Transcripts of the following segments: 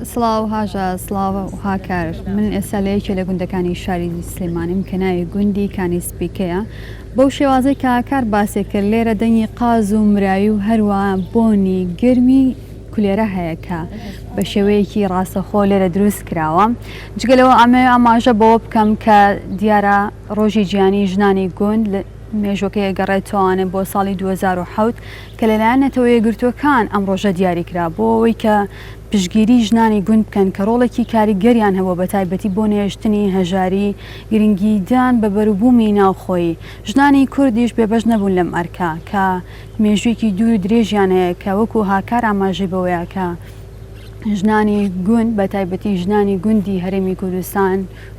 سڵاو هاژە سڵاو هاکار من ئێستا لە یەکێ لە گوندەکانی شاری سلێمانیم کە ناوی گوندی کانی سپیکەیە بەو شێوازەی کە هاکار باسێ کرد لێرە دەنگی قاز و مراوی و هەروە بۆنی گەرمی کولێرە هەیە کە بە شێوەیەکی ڕاستەخۆ لێرە دروست کراوە جگە لەوە ئەمەوێ ئاماژە بەوە بکەم کە دیارە ڕۆژی جیهانی ژنانی گوند مێژوەکەی ئەگەڕێتەوانێ بۆ ساڵی 2007 کە لەلایەن نەتەوە یەکگرتووەکان ئەم ڕۆژە دیاری کرا بۆ ئەوەی کە پشتگیری ژنانی گوند بکەن کە ڕۆڵێکی کاریگەریان هەبووە بە تایبەتی بۆ نەهێشتنی هەژاری، گرنگیدان بە بەروبوومی ناوخۆیی. ژنانی کوردیش بێبەش نەبوون لەم ئەرکە کە مێژوویەکی دوور و درێژیان هەیە کە وەکو هاکار ئاماژەی بەوەیە کە ژنانی گوند بە تایبەتی ژنانی گوندی هەرێمی کوردستان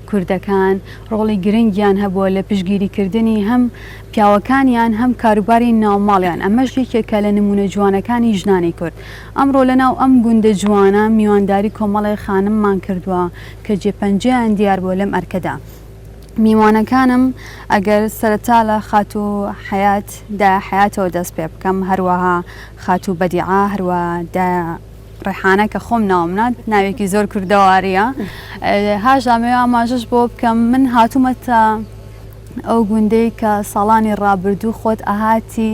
کوردەکان ڕۆڵی گرنگیان هەبووە لە پشتگیریکردنی هەم پیاوەکانیان هەم کاروباری ناوماڵیان، ئەمەش یەکێکە لە نموونە جوانەکانی ژنانی کورد. ئەمڕۆ لەناو ئەم گوندە جوانە میوانداری کۆمەڵێ خانممان کردووە کە جێپەنجەیان دیار بووە لەم ئەرکەدا. میوانەکانم ئەگەر سەرەتا لە خاتوو حەیات دایە حەیاتەوە دەست پێ بکەم، هەروەها خاتوو بەدیعە، هەروەها دایە ڕێحانە کە خۆم ناوم نا ناوێکی زۆر کوردەواریە هاژامەوە ئاماژەش بۆ بکەم من هاتوومەتە ئەو گوندەی کە ساڵانی ڕابردوو خۆت ئەهاتی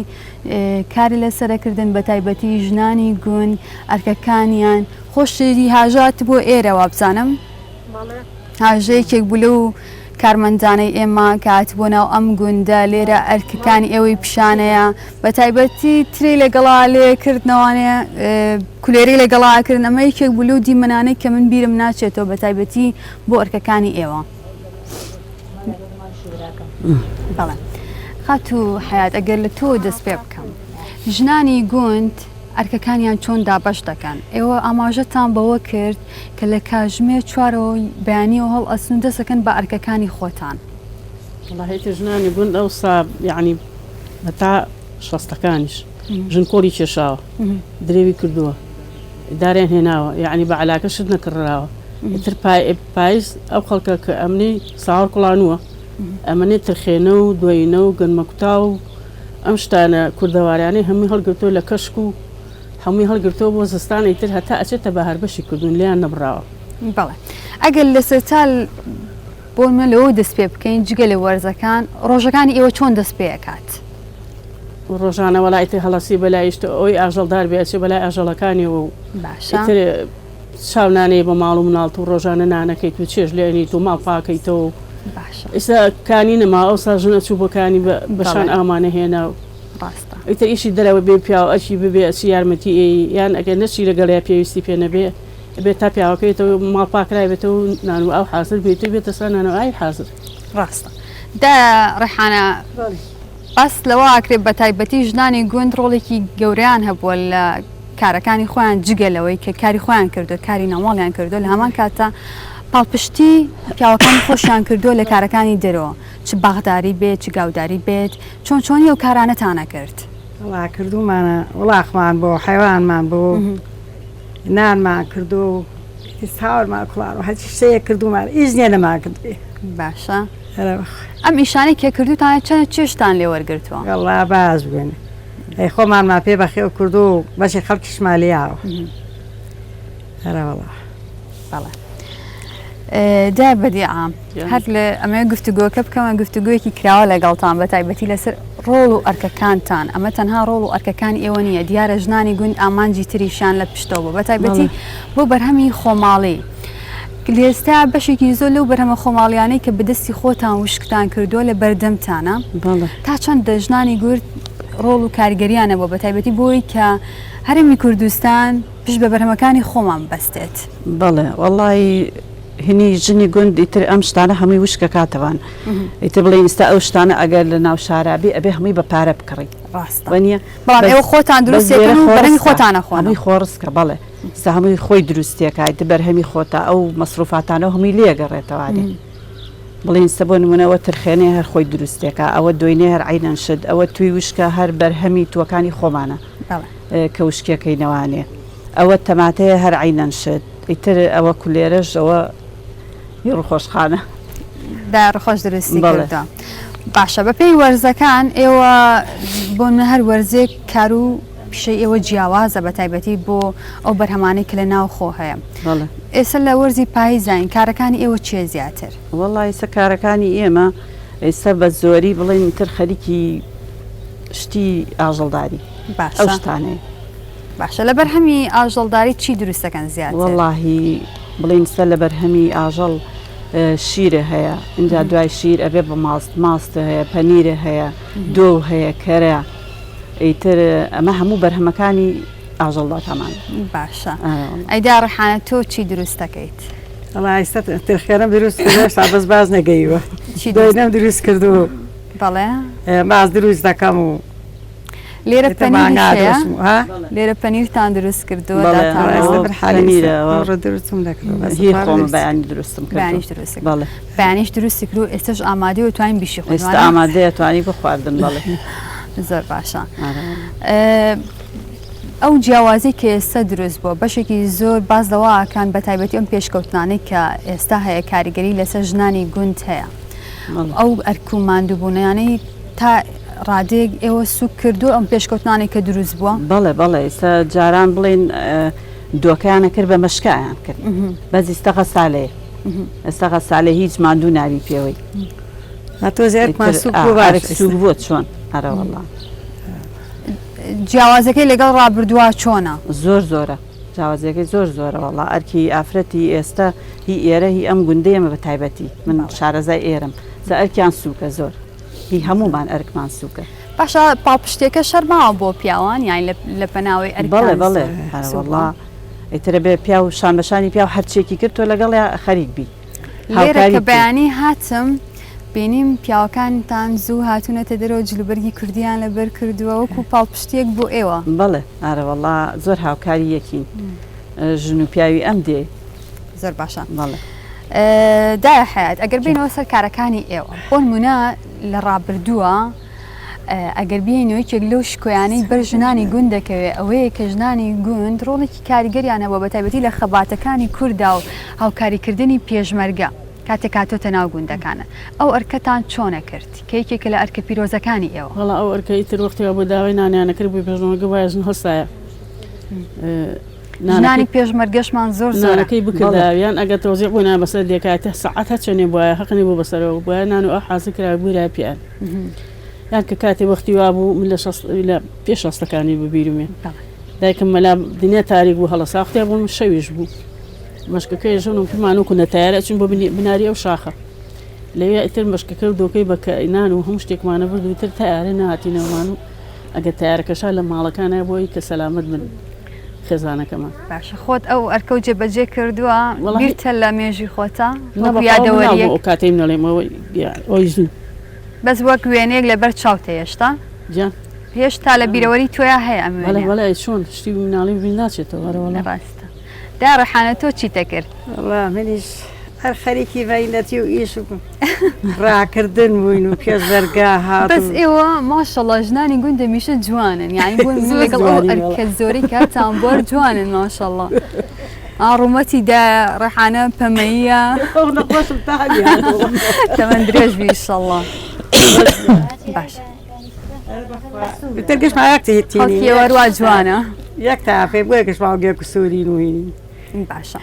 کاری لەسەرەکردن بە تایبەتی ژنانی گوند ئەرکەکانیان خۆشتری هاژات بۆ ئێرە وابزانم هاژە یەکێک بوو لەو کارمەندانەی ئێمە کە هاتبووە ناو ئەم گوندە لێرە ئەرکەکانی ئێوەی پیشانەیە بە تایبەتی ترێی لەگەڵا لێ کردنەوانێ کولێرەی لەگەڵا کردن ئەمە یەکێک بوو لەو دیمەنانەی کە من بیرم ناچێتەوە بە تایبەتی بۆ ئەرکەکانی ئێوە. بەڵێ خاتوو حەیات ئەگەر لە تۆ دەست پێ بکەم ژنانی گوند ئەرکەکانیان چۆن دابەش دەکەن؟ ئێوە ئاماژەتان بەوە کرد کە لە کاژمێر چوارەوە بەیانیەوە هەڵئەسن و دەست دەکەن بە ئەرکەکانی خۆتان. وەڵاهی ئیتر ژنانی گوند ئەوسا یەعنی هەتا شەستەکانیش ژن کۆڵی کێشاوە درێوی کردووە داریان هێناوە یەعنی بە عەلاکە شت نەکڕراوە ئیتر پایز ئەو خەڵکە کە ئەمنی ساوەڕ کوڵانووە ئەمنی ترخێنە و دۆینە و گەنمەکوتا و ئەم شتانە کوردەواریانەی هەمووی هەڵگرتووە لە کەشک و هەمووی هەڵگرتووە بۆ زستان ئیتر هەتا ئەچێتە بەهار بەشی کردوون لێیان نەبڕاوە. بەڵێ ئەگەر لە سەرتا بۆ نمونە لەوە دەست پێ بکەین جگە لە وەرزەکان ڕۆژەکانی ئێوە چۆن دەست پێ ئەکات؟ ڕۆژانە وەڵا ئیتر هەڵەسی بەلای ئیشتە ئەوی ئاژەڵدار بێ ئەچێ بەلای ئاژەڵەکانیەوە و باشە ئیتر چاو نانێی بە ماڵ و مناڵت و ڕۆژانە نانەکەیت و چێژ لێ ئەنیت و ماڵ پاکەیتەوە و باشە ئیستا کانی نەما ئەوسا ژن ئەچوو بۆ کانی بە بەشان بەڵێ ئاومانە هێنا و ڕاستە. ئیتر ئیشی دەرەوە بێ پیاو ئەچی ببێ ئەچی یارمەتی ئێی یان ئەگەر نەچی لەگەڵیا پێویستی پێ نەبێ ئەبێ تا پیاوەکە یێتەوە ماڵ پاکرابێتەوە و نان و ئاو حازر بێت و بێتە سەر نان و ئاوی حازر. ڕاستە دایە ڕێحانە بەڵێ. باس لەوە ئەکرێت بە تایبەتی ژنانی گوند ڕۆڵێکی گەورەیان هەبووە لە کارەکانی خۆیان جگە لەوەی کە کاری خۆیان کردووە کاری ناوماڵیان کردووە لە هەمان کاتدا پاڵپشتی پیاوەکانی خۆشیان کردووە لە کارەکانی دەرەوە چ باخداری بێت چ گاوداری بێت چۆن چۆنی ئەو کارانەتانە کرد؟ وەڵا کردوومانە وڵاخمان بۆ حەیوانمان بۆ نانمان کردو ساوەرمان کوڵان و هەرچی شتەیە کردوومان ئیش نییە نەمان کردبێ. باشە ئەم ئیشانەی کە کردووتانە چەند چێژتان لێ وەرگرتووە؟ وەڵا باش بوون. ئەی خۆمانمان پێ بەخێو کردو و بەشی خەڵکیشمان لێ یاوە. ئەرەوەڵا. بەڵێ. دایە بەدیعە هەر لە ئەمەوێ گفتوگۆکە بکەمە گفتوگۆیەکی کراوە لەگەڵتان بە تایبەتی لەسەر ڕۆڵ و ئەرکەکانتان ئەمە تەنها ڕۆڵ و ئەرکەکانی ئێوە نییە دیارە ژنانی گوند ئامانجی تریشیان لە پشتەوە بوو بە تایبەتی بۆ بەرهەمی خۆماڵی لێستا بەشێکی زۆر لەو بەرهەمە خۆماڵیانەی کە بەدەستی خۆتان وشکتان کردووە لە بەردەمتانە تا چەند ژنانی گورد ڕۆڵ و کاریگەریان هەبووە بە تایبەتی بۆی کە هەرێمی کوردستان پشت بە بەرهەمەکانی خۆمان ببەستێت. بەڵێ وەڵی هینی ژنی گوند ئیتر ئەم شتانە هەمووی وشکە کاتەوان ئیتر بڵێ ئیستا ئەو شتانە ئەگەر لە ناو شارابی ئەبێ هەمووی بە پارە بکڕی ڕاستە وەنیە بەڵام ئێوە خۆتان دروستێکن و بەرهەمی خۆتان ئەخۆن هەمووی خۆڕسکە بەڵێ ئیستا هەمووی خۆی دروستێکا ئیتر بەرهەمی خۆتە ئەو مەسروفاتانە هەمووی لێ گەڕێتەوانێ بڵێین ئیستا بۆ نمونە ئەوە ترخێنێ هەر خۆی دروستێکا ئەوە دۆینێ هەر عەینەن شت ئەوە توی وشکە هەر بەرهەمی تووەکانی خۆمانە کە وشکێکەینەوانێ ئەوە تەماتەیە هەر عەینەن شت ئیتر ئەوە کولێرەش ئەوە هی ڕوخۆشخانە. دا ڕوخۆش دروستی کردووە. باشە بەپێی وەرزەکان ئێوە بۆ نمونە هەر وەرزێک کار و. پیشەی ئێوە جیاوازە بە تایبەتی بۆ ئەو بەرهەمانەی کە لە ناوخۆ هەیە. بەڵێ. ئێستا لە وەرزی پاییزاین کارەکانی ئێوە چییە زیاتر؟ وەڵا ئێستا کارەکانی ئێمە ئێستا بە زۆری بڵێین تر خەریکی شتی ئاژەڵداری ئەو باشە. شتانەیە. باشە لە بەرهەمی ئاژەڵداری چی دروست دەکەن زیاتر؟ وەڵاهی بڵێین سە لە بەرهەمی ئاژەڵ شیرە هەیە ئینجا دوای شیر ئەبێ بە ماست ماست هەیە پەنیرە هەیە دۆ هەیە کەرە ئیتر ئەمە هەموو بەرهەمەکانی ئاژەڵداتامان. باشە ئەی دا ڕێحانە تۆ چی دروست دەکەیت؟ وەڵا ئیستا ترخێنم دروست کردووە هێشتا بەس باش نەگەیوە چی دروست؟ دۆینەم دروست کردووە بەڵێ ماست دروست دەکەم و لێرە پەنیریش هەیە؟ لێرە پەنیرتان دروست کردووە هی خۆم بەیانی دروستم کرد بەیانیش دروست کرد بەیانیش دروستی کرد و ئێستاش ئامادەیە و توانین بیشی خۆین ئێستا ئامادەیە توانی بخواردن بەڵێ زۆر باشە ئەو جیاوازی کە ئێستا دروست بووە بەشێکی زۆر باز لەوە ئاکان بە تایبەتی ئەم پێشکەوتنانەی کە ئێستا هەیە کاریگەری لەسەر ژنانی گوند هەیە ئەو ئەرک و ماندووبوونیانەی تا ڕادەیەک ئێوە سوک کردووە ئەم پێشکەوتنانەی کە دروست بووە؟ بەڵێ بەڵێ ئیستا جاران بڵێین دۆکەیان ئەکرد بە مەشکە ئەیان کرد بەس ئیستا غەسالەیە ئێستا غەسالەیە هیچ ماندوو نابی پێوەی تۆزێ ئەرکمان سوک بووە باش ئەرک سوک بووە چۆن ئەرەوەڵا جیاوازەکەی لەگەڵ ڕابردووە چۆنە؟ زۆر زۆرە جیاوازیەکەی زۆر زۆرە وەڵا ئەرکی ئافرەتی ئێستا هی ئێرە هی ئەم گوندەی ئێمە بە تایبەتی من شارەزای ئێرەم جا ئەرکیان سوکە زۆر هی هەموومان ئەرکمان سوکە. باشە پاڵپشتیەکە شەر ماوە بۆ پیاوان یانی لە پەناوەی ئەرکتان بەڵێ بەڵێ ئەرەوەڵا ئیتر ئەبێ پیاو شان بە شانی پیاو هەرچیەکی کرد تۆ لەگەڵیا خەریک بی لێرە هاوکاری کە بکەی. بەیانی هاتم بینیم پیاوەکانتان زوو هاتوونەتە دەرەوە جلوبەرگی کوردیان لەبەر کردووە وەکو پاڵپشتیەک بۆ ئێوە. بەڵێ ئارەوەڵا زۆر هاوکاری یەکین ژن و پیاوی ئەم دێ. زۆر باشە بەڵێ. دایە حەیات ئەگەر بینەوە سەر کارەکانی ئێوە بۆ نمونە لە ڕابردووە ئەگەر بینەوە یەکێک لەو شکۆیانەی بەر ژنانی گوند دەکەوێت ئەوەیە کە ژنانی گوند ڕۆڵێکی کاریگەریان هەبووە بە تایبەتی لە خەباتەکانی کووردا و هاوکاریکردنی پێشمەرگە کاتێک هاتۆتە ناو گوندەکانە ئەو ئەرکەتان چۆنە کرد کە یەکێکە لە ئەرکە پیرۆزەکانی ئێوە؟ وەڵا ئەو ئەرکە ئیتر وەختێ بۆ داوای نانیانە کرد بووی پێشمەرگە وایە ژن هەڵسایە ژنانی پێشمەرگەشمان زۆر زۆرە. نانەکەی بکردایە یان ئەگەر تەوزیع بوو نان بەسەر دێکایە سەعات هەرچەنێ بوایە هەق نەبوو بەسەرەوە بوایە نان و ئاو حازر کرابوو بویرایە پێیان یان کە کاتێ وەختی وا بوو من لە شەست لە پێش شەستەکانی بوو بیرمێ دایکم مەلا دنیا تاریک بوو هەڵەسا وەختێ بووم شەویش بوو مەشکەکەی ژن و پیمان وەکو نەتایارە چون بۆ بناری ئەو شاخە لەوێ ئیتر مەشکەکە و دۆکەی بە نان و هەموو شتێکمانە برد و تر تایارە نهاتینەوەمان و ئەگەر تایارەکەشا لە ماڵەکانە بۆی کە سەلامەت بن خێزانەکەمان. باشە خۆت ئەو ئەرکەو جێبەجێ کردووە؟ بیرتە لە مێژووی خۆتا؟ نا وەکو بەخوا مناڵ بووم یادەوەریەک؟ ئەو کاتەی من ئەڵێم ئەوەی ئەوەی زوو. بەس وەک وێنەیەک لەبەر چاوتە هێشتا؟ گیان. هێشتا لە بیرەوەری تۆیا هەیە ئەم بەڵێ وێنەیە؟ بەڵێ ئەی چۆن شتی مناڵیم بیر ناچێتەوە ئەرەوەڵا. ڕاستە. دایە ڕێحانە تۆ چیتە کرد؟ وەڵا منیش هەر خەریکی مەینەتی و ئیش و ڕاکردن بووین و پێشمەرگە هات بەس ئێوە ماشەڵا ژنانی گوند هەمیشە جوانن یانی بۆ من لەگەڵ ئەو ئەرکە زۆرەی کە هەتان بووە جوانن ماشەڵا ئا ڕوومەتی دایە ڕێحانە پەمەییە تەمەن درێژ بی ئیشەڵا باش تر گشتمان یەک خەڵکی ئێوە وا جوانە یەک تافێ بۆیە گشتمان گێک و سوورین و هینین باشە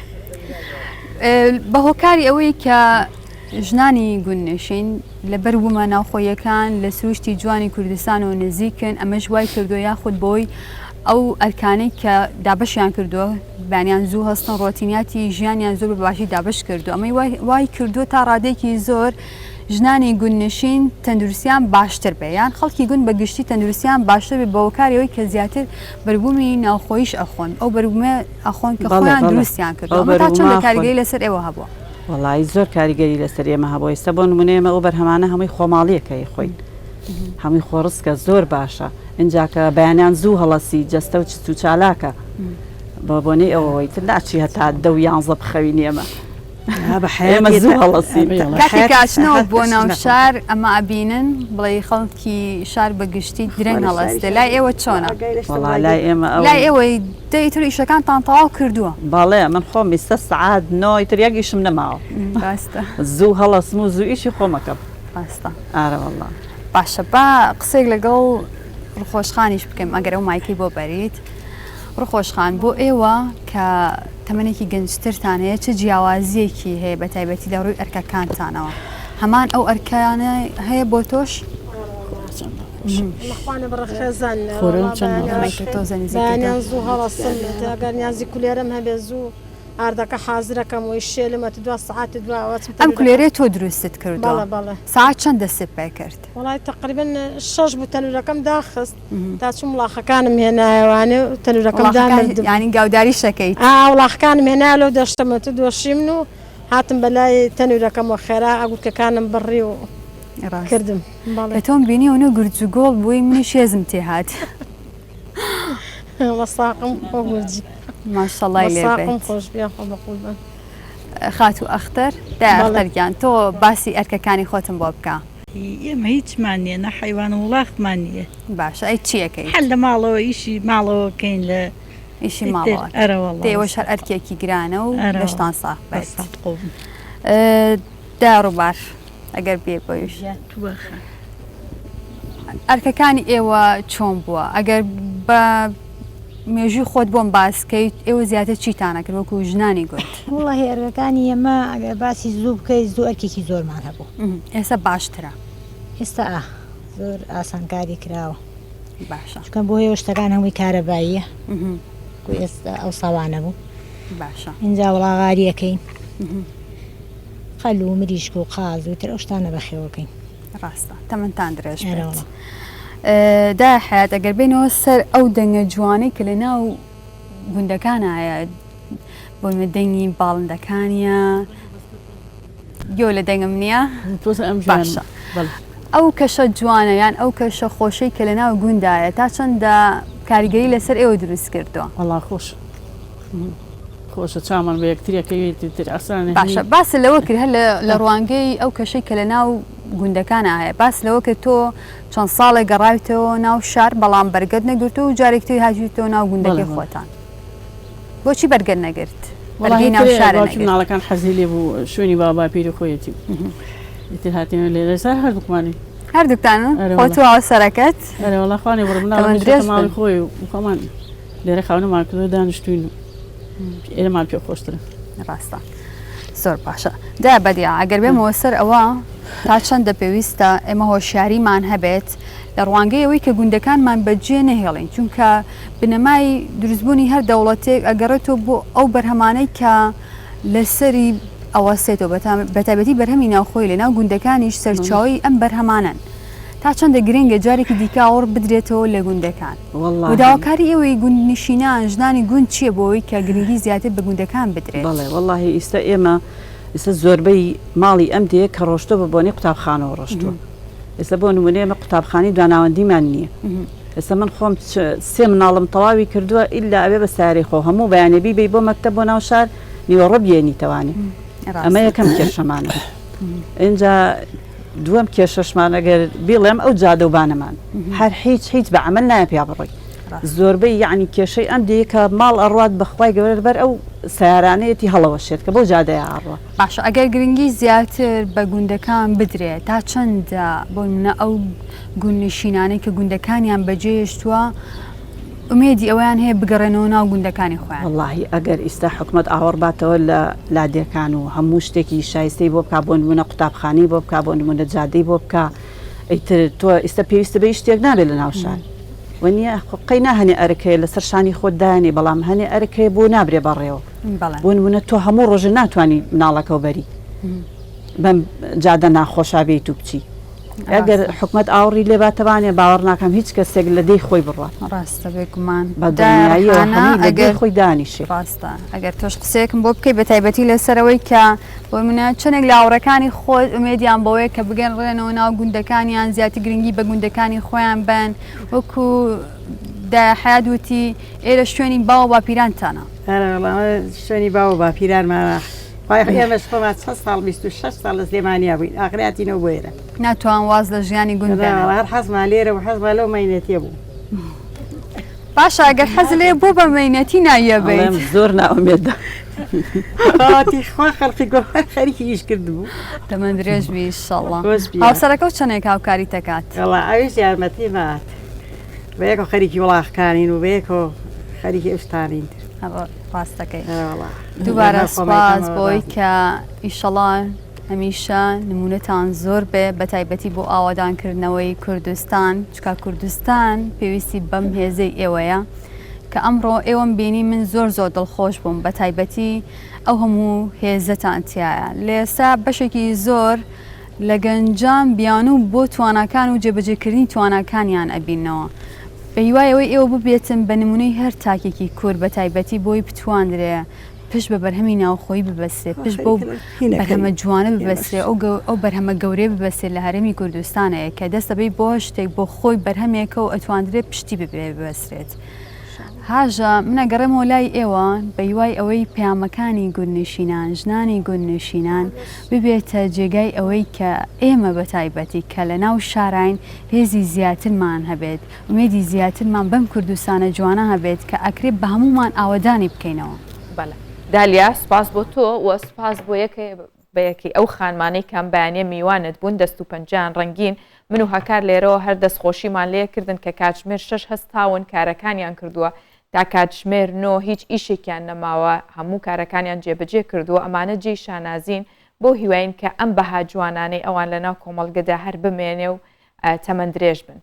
بە هۆکاری ئەوەی کە ژنانی گوندنشین لە بەروبوومە ناوخۆیەکان لە سروشتی جوانی کوردستانەوە نزیکن ئەمەش وای کردووە یاخود بۆی ئەو ئەرکانەی کە دابەشیان کردووە بەیانیان زوو هەستن ڕۆتینیاتی ژیانیان زۆر بە باشی دابەش کردووە ئەمەی وای کردووە تا ڕادەیەکی زۆر ژنانی گوندنشین تەندروستیان باشتر بێ یان خەڵکی گوند بە گشتی تەندروستیان باشتر بێ بە هۆکاری ئەوەی کە زیاتر بەروبوومی ناوخۆیش ئەخۆن ئەو بەروبوومە ئەخۆن کە خۆیان دروستیان کردووە ئەمە تا چەندە کاریگەری لەسەر ئێوە هەبووە؟ وەڵایی زۆر کاریگەری لەسەر ئێمە هەبووە ئێستا بۆ نمونە ئێمە ئەو بەرهەمانە هەمووی خۆماڵیەکە ی خۆین هەمووی خۆڕسکە زۆر باشە ئینجا کە بەیانیان زوو هەڵەسی جەستە و چست و چالاکە بە بۆنەی ئەوەوەی تر ناچی هەتا دە و یانزە بخەوین ئێمە ئێمە زوو هەڵەسین. کاتێک کە ئەچنەوە بۆ ناو شار ئەمە ئەبینن بڵێی خەڵکی شار بە گشتی درەنگ هەڵەستێ لای ئێوە چۆنە؟ وەڵا لای ئێمە ئەو لای ئێوەی دە ئیتر ئیشەکانتان تەواو کردووە. بەڵێ من خۆم ئیستا سەعات نۆ ئیتر یەک ئیشم نەماوە ڕاستە. زوو هەڵەسم و زوو ئیشی خۆم ئەکەم. ڕاستە. ئارە وەڵا. باشە با قسەیەک لەگەڵ. ڕوخۆشخانیش بکەم ئەگەر ئەو مایکەی بۆ بەریت. ڕوخۆشخان بۆ ئێوە کە تەمەنێکی گەنجترتان هەیە چ جیاوازیەکی هەیە بە تایبەتی لە ڕووی ئەرکەکانتانەوە هەمان ئەو ئەرکانە هەیە بۆ تۆش؟ زوو هەڵەسم ئەگەر نیازی کولێرەم هەبێ زوو ئاردەکە حازرەکەم وەی شێلم ئەتو دوا سەعات دوا ئەچم ئەم کولێرەی تۆ دروستت کردووە؟ بەڵێ بەڵێ. سەعات چەند دەستت پێ کرد؟ وەڵای تەقریبەن شەش بوو تەنورەکەم داخست تا چووم وڵاخەکانم هێنایەوانێ و تەنورەکەم دامردم. یانی گاوداریش ئەکەیت؟ ئا وڵاخەکانم هێنایە لەو دەشتەم ئەتو دۆشیمن و هاتم بەلای تەنورەکەمەوە خێرا ئەگورکەکانم بڕی و کردم. بەڵێ. کە تۆم بینی ئەونە گورج و گۆڵ بووی منیش هێزم تێهات. وەساقم خۆ گورجی. ماشەڵای لێ بێت. خۆش بێ خۆ بەقوربان. خاتوو ئەختەر دایە ئەختەر گیان تۆ باسی ئەرکەکانی خۆتم بۆ بکە. ئێمە هیچمان نییە نە حەیوان و وڵاخمان نییە. باشە ئەی چی ئەکەیت؟ هەر لە ماڵەوە ئیشی ماڵەوە کەین لە ئیشی ماڵەوە ئەرە وەڵا. دەی ئەوەش هەر ئەرکێکی گرانە و لەشتان ساغ بێت. دایە ڕووبار ئەگەر بێ بۆیش. ئەرکەکانی ئێوە چۆن بووە؟ ئەگەر بە مێژووی خۆت بۆم باس کەیت ئێوە زیاتر چیتانە کرد وەکو ژنانی گوند؟ وەڵاهی ئەرکەکانی ئێمە ئەگەر باسی زوو بکەیت زوو ئەرکێکی زۆرمان هەبوو. ئێستا باشترە؟ ئێستا ئا زۆر ئاسانکاری کراوە. باشە. چونکە بۆ ئێوە شتەکان هەمووی کارەباییە. وەکو ئێستا ئەوسا وا نەبوو. باشە. ئینجا وڵاغارییەکەین. قەل و مریشک و قاز و تر ئەو شتانە بەخێوەکەین. ڕاستە تەمەنتان درێژ بێت. دایە حەیات ئەگەر بێینەوە سەر ئەو دەنگە جوانەی کە لە ناو گوندەکان هەیە بۆ نمونە دەنگی باڵندەکانیە گوێ لە دەنگم نییە باشە ئەو کەشە جوانە یان ئەو کەشە خۆشەی کە لە ناو گوندایە تا چەندە کاریگەری لەسەر ئێوە دروست کردووە؟ وەڵا خۆش خۆشە چاومان بە یەکتری ئەکەوێت تر ئاسانە باشە باست لەوە کرد هەر لە ڕوانگەی ئەو کەشەی کە لە ناو گوندەکانا هەیە باست لەوە کرد تۆ چەند ساڵێک گەڕاویتەوە ناو شار بەڵام بەرگەت نەگرتووە و جارێکی تر هاتوویتەوە ناو گوندەکەی خۆتان بۆچی بەرگەت نەگرت بەرگەی ناو شارە باوکی مناڵەکان حەزی لێ بوو شوێنی باو باپیری خۆیەتی ئیتر هاتینە لێرە سەر هەردووکمانی هەردووکتان خۆ تۆ هاوسەرەکەت ئەرێ وەڵا خوانێ بڕ مناڵ ماڵی خۆی و خۆمان لێرە خاونەمان کردووە دانیشتوین و ئێرەمان پێ خۆشترە. ڕاستە زۆر باشە دا بەدیا ئەگەر بێمەوە سەر ئەوە تا چەندە پێویستە ئێمە هۆشیاریمان هەبێت لە ڕوانگەی ئەوەی کە گوندەکانمان بەجێ نەهێڵین چونکە بنەمای دروستبوونی هەر دەوڵەتێک ئەگەڕێتەوە بۆ ئەو بەرهەمانەی کە لەسەری ئەوەسێتەوە بەتایبەتی بەرهەمی ناوخۆی لە ناو گوندەکانیش سەرچاوی ئەم بەرهەمانەن. تا چەندە گرنگە جارێکی دیکە ئاوڕ بدرێتەوە لە گوندەکان و داواکاری ئێوەی گوندنشینان ژنانی گوند چییە بۆ ئەوەی کە گرنگی زیاتر بە گوندەکان بدرێت؟ بەڵێ وەڵاهی ئیستا ئێمە ئیستا زۆربەی ماڵی ئەم دێیە کە ڕۆشتوە بە بۆنەی قوتابخانەوە ڕۆشتوە ئێستا بۆ نمونە ئێمە قوتابخانەی دواناوەندیمان نییە ئێستا من خۆم سێ مناڵم تەواوی کردووە ئیلا ئەبێ بە سارەی خۆ هەموو بەیانێ بیبەی بۆ مەکتەب بۆ ناو شار نیوەڕۆ بێنیتەوانێ ئەمە یەکەم کێشەمانە ئینجا دووەم کێشەشمان ئەگەر بیڵێم ئەو جادە و بانەمان هەر هیچ هیچ بە عەمەل نایە پیا بڕۆی زۆربەی یەعنی کێشەی ئەم دێیە کە ماڵ ئەڕوات بە خوای گەورە لەبەر ئەو سەیارانەیەتی هەڵەوەشێت کە بەو جادەیا ئەڕوا. باشە ئەگەر گرنگی زیاتر بە گوندەکان بدرێت تا چەندە بۆ نمونە ئەو گوندنشینانەی کە گوندەکانیان بەجێهێشتووە ئومێدی ئەوەیان هەیە بگەڕێنەوە ناو گوندەکانی خۆیان. وەڵاهی ئەگەر ئیستا حکومەت ئاوڕ باتەوە لە لادێکان و هەموو شتێکی شایستەی بۆ بکا بۆ نمونە قوتابخانەی بۆ بکا بۆ نمونە جادەی بۆ بکا ئیتر تۆ ئیستا پێویستە بە هیچ شتێک نابێت لە ناو شار وەنیە خۆ قەی نا هەنێ ئەرک هەیە لەسەر شانی خۆت دایەنێ بەڵام هەنێ ئەرک هەیە بۆ نابرێ بەڕێوە بۆ نمونە تۆ هەموو ڕۆژێ ناتوانی مناڵەکەو بەری بەم جادە ناخۆشا بێیت و بچی ئەگەر حکومەت ئاوڕی لێ باتەوانێ باوەڕ ناکەم هیچ کەسێک لە دێی خۆی بڕوات. ڕاستە بێگومان بە دڵنیاییەوە هەمووی لە دێی خۆی دانیشێ. ڕاستە ئەگەر تۆش قسەیەکم بۆ بکەی بە تایبەتی لەسەر ئەوەی کە بۆ نمونە چەندێک لە هاوڕێکانی خۆت ئومێدیان بەوەیە کە بگەڕێنەوە ناو گوندەکانیان زیاتر گرنگی بە گوندەکانی خۆیان بەن وەکو دایە حەیات وتی ئێرە شوێنی باو باپیرانتانە. ئەرێ وەڵا ئەمە شوێنی باو باپیرانمانە. وای ئێمەش خۆمان چەند ساڵ 26 ساڵ لە سلێمانیا بووین ئاخر هاتینەوە بۆ ئێرە. ناتوان واز لە ژیانی گوند بێنن. هەر حەزمان لێرە بوو حەزمان لەو مەینەتیە بوو. باشە ئەگەر حەز لێ بۆ بە مەینەتی نایەبەیت. ئەڵێم زۆر نائومێدە. خواتی خوا خەڵقی گۆ هەر خەریکی ئیش کردبوو. تەمەن درێژ بی ئیشەڵڵا. هاوسەرەکەو چەنێک هاوکاریت ئەکات؟ وەڵا ئەویش یارمەتیم ئەات. بەیەکەوە خەریکی وڵاخکانین و بەیەکەوە خەریکی ئەو شتانین تر. ڕاستەکەی. دووبارە سوپاس بۆی کە ئیشەڵا هەمیشە نمونەتان زۆر بێ بە تایبەتی بۆ ئاوادانکردنەوەی کوردستان چکا کوردستان پێویستی بەم هێزەی ئێوەیە کە ئەمڕۆ ئێوەم بینی من زۆر زۆر دڵخۆش بووم بە تایبەتی ئەو هەموو هێزەتان تایە لێسا بەشێکی زۆر لە گەنجان بیانوو بۆ تواناکان و جێبەجێکردنی تواناکانیان ئەبیننەوە. بە هیوای ئەوەی ئێوە ببێتن بە نموونەی هەر تاکێکی کورد بە تایبەتی بۆی بتواندرێ پشت بە بەرهەمی ناوخۆیی ببەسترێ، پشت بەو بەرهەمە جوانە ببەسترێ، ئەو بەرهەمە گەورەیە ببەسترێ لە هەرێمی کوردستانەیە کە دەست ئەبەی بۆ شتێک بۆ خۆی بەرهەمێکە و ئەتواندرێ پشتی ببێ ببەسترێت. هاژە، من ئەگەڕێمەوە لای ئێوە بە هیوای ئەوەی پەیامەکانی گوندنشینان، ژنانی گوندنشینان ببێتە جێگای ئەوەی کە ئێمە بە تایبەتی کە لە ناو شاراین هێزی زیاترمان هەبێت، ئومێدی زیاترمان بەم کوردستانە جوانە هەبێت کە ئەکرێ بە هەموومان ئاوەدانی بکەینەوە. بەڵێ دالیا سوپاس بۆ تۆ و سوپاس بۆ یەکێ بە یەکەی ئەو خانمانەی کە ئەم بەیانیە میوانت بوون دەست و پەنجەیان ڕەنگین من و هەکار لێرەوە هەر دەستخۆشیمان لێ کردن کە کاتژمێر شەش هەستاون کارەکانیان کردووە تا کاتژمێر نۆ هیچ ئیشێکیان نەماوە هەموو کارەکانیان جێبەجێ کردووە ئەمانە جێی شانازین بەو هیواین کە ئەم بەها جوانانەی ئەوان لەناو کۆمەڵگەدا هەر بمێنێ و تەمەن درێژ بن.